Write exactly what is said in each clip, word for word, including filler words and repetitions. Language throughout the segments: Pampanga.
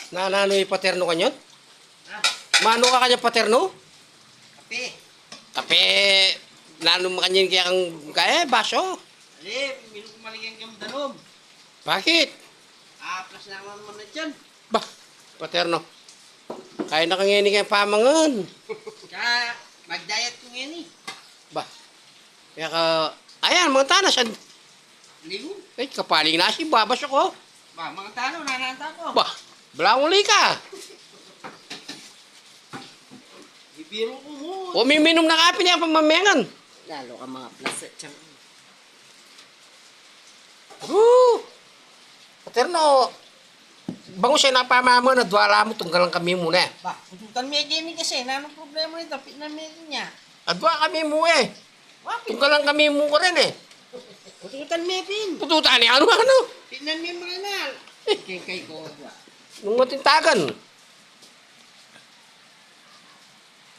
Na, nanu i paternu kanyan? Manu ka kanyan paternu? Kape. Kape, nanu makanyan kaya kang kaya baso? Ali, minum ku maligyan kayang dalum. Bakit? Ah, plus naman mo na dyan. Bah, paternu. Kaya na ka ngeni kayang pamangan. Kaya, mag-diet ku ngeni. Bah, kaya ka, ayan, mga tana, sad- Ligo? Ay, kapaling nasi, babas ako. Ba, mga tana, nananta ko. Bah, blango li ka. Bibiro ku mo. O, miminum na kape niya, pamamengan. Lalo ka mga plus at siyang Oo! Paternu, bangus e na pamamangan, adwa la mu, tunggalan kami mu ne. Ba, pututan me keni kasi, nanung problema nita, pitnan me keni. Adwa kami mu e. Wa, pit- Tunggalan kami mu karin e. Pututan me pin. Pututan e, anu, anu? Pitnan me mu rin na. Keng kay ko, adwa. Nung matintagan.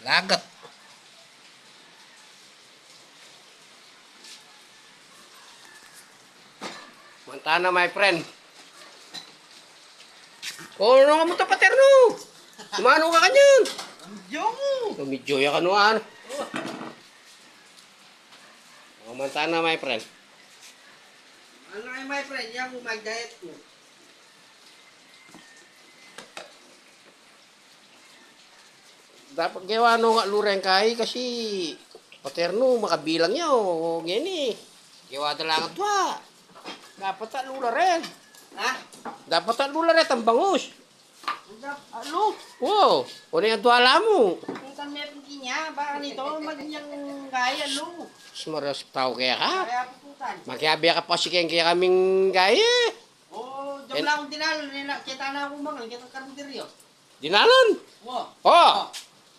Lagat. Mantana, my friend. O, nanu ka mu ta, paternu? Manu ka kanyan? Medyo mu. O, medyo ya kanu, anu. O, mantana, my friend. Anu kaya, my friend? Yan ku, mag-diet ku. Dapat gewa no nga lu reng kai kasi paternu makabilang ya o ngeni. Gewa da lang adwa. Dapat a lu la ren. Ha? Dapat a lu la ren, tambangus. Dap-, alu. Wow, o ne adwa la mu. Pututan me pin keni, baka nito, magnyang gaya, alu. Sumara sa tau kaya ka? Kaya pututan. Makiabe ka pa si keng kaya kaming gaya. O, jam lang dinal, nila, kita na aku mangan, kita karinderyo. Dinalan? Wo. O. O.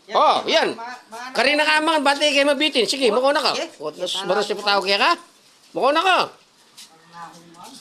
O, yan. Ma-, ma-, Karina ka mangan, bati kaya mabitin. Sige, makauna ka. Sige. O, tas kita na baru aku siya patawag kaya ka. Makauna ka. Karina aku mangan.